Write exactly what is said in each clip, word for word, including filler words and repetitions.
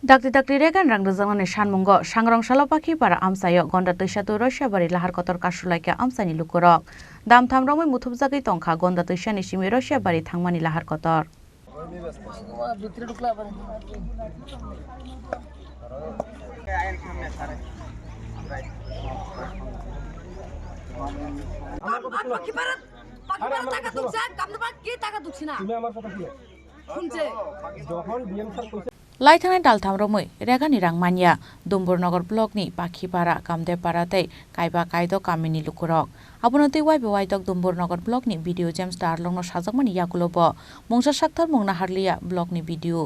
Dakti dakti regan rang rwjaknani sanmungo Sangrong salo Pakhipara amchaio Gonda Twisa to Rosiabari lahar kotor kasulaikha amchaini lukurok. Damtham romwi muthubjagwi tongkha Gonda Twisani simi Rosiabari thangmani lahar kotor. Pakhipara, Pakhipara taka duksa, kamna ba ki taka duksina. তুমি আমার কথা শুনো। শুনছে। যখন DM sir কইছে Laithangnai daltham romwi regani rang manya Dumbur Nogor block ni Pakhipara, Kamdepara tei Kaiba Kaido kamini lukurok. Abono twi waibo waidok Dumbur Nogor block ni B D O James Darlong no sajakmani yagulo bo mungsa sakthar mung naharliya block ni B D O.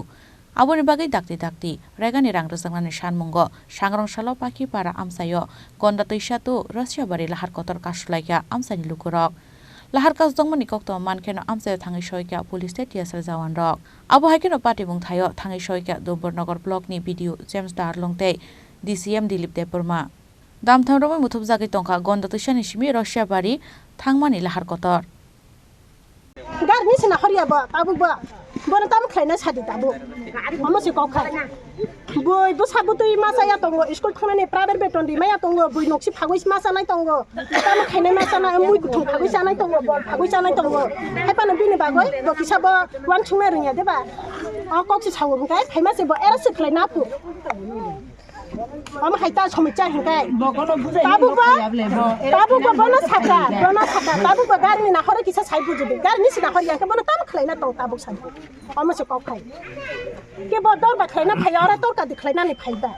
Aboni bagwi dakti dakti regani rang rwjaknani sanmungo Sangrong salo Pakhipara amchaio Gonda Twisa to Rosiabari lahar kotor kasulaikha amchaini lukurok. Lahar kasukjakmani koktwma mankheno amchaio thangwi soikha police tei T S R jawan rok. Abo hai kheno patibung thaio thangwi soikha Dumbur Nogor block ni B D O James Darlong tei D C M Dilip Debbarma. Damtham romwi muthubjagwi tongkha Gonda Twisani simi Rosiabari thangmani lahar kotor. Gar ni sina horiya bo, tabuk bo. Bono tamo khlaina sadi tabuk. Omo se kok khai. Boi bwsa bwtwi masa ya tongo, school thangnani private beton ri maya tongo, boi noksi phagwi masa nai tongo. Tamo khainai masa nai, mui kuthung phagwi chanai tongo, bol phagwi chanai tongo. Hai pano bini bagwi bo kisa bo wan thungna rwngya de ba. O kok se sawo hwnkhe phaima se bo era se khlai na phu. Omo hai ta somoi cha hwnkhe. Tabuk bo, tabuk bo bono saka, bono saka, tabuk bo gar ni nahoro kisa sai bujidi. Gar ni si nahor ya hwnkhe bono tamo khlai na tong tabuk sai. Omo se kok khai. Ke bo dor ba khlai na phai, ora tor ka di khlai na ni phai ba.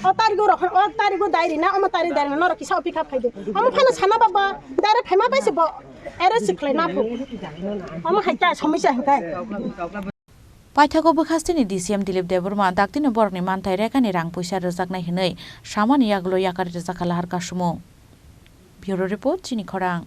O tarigo rok, o tarigo dairi na, omo tari dairi na, norok kisa opikha phai de. Omo phano sana ba ba, dairi phai ma bai se bo, era se khlai na phu. Omo hai ta somoi cha hwnkhe. Paithago bwkhasteni D C M Dilip Debbarma daktino borokni manthai rekani rang puisa rwjaknai hwnwi samani yagulo yakari rwjakha lahar kasumung. Bureau Report, Chini Khorang.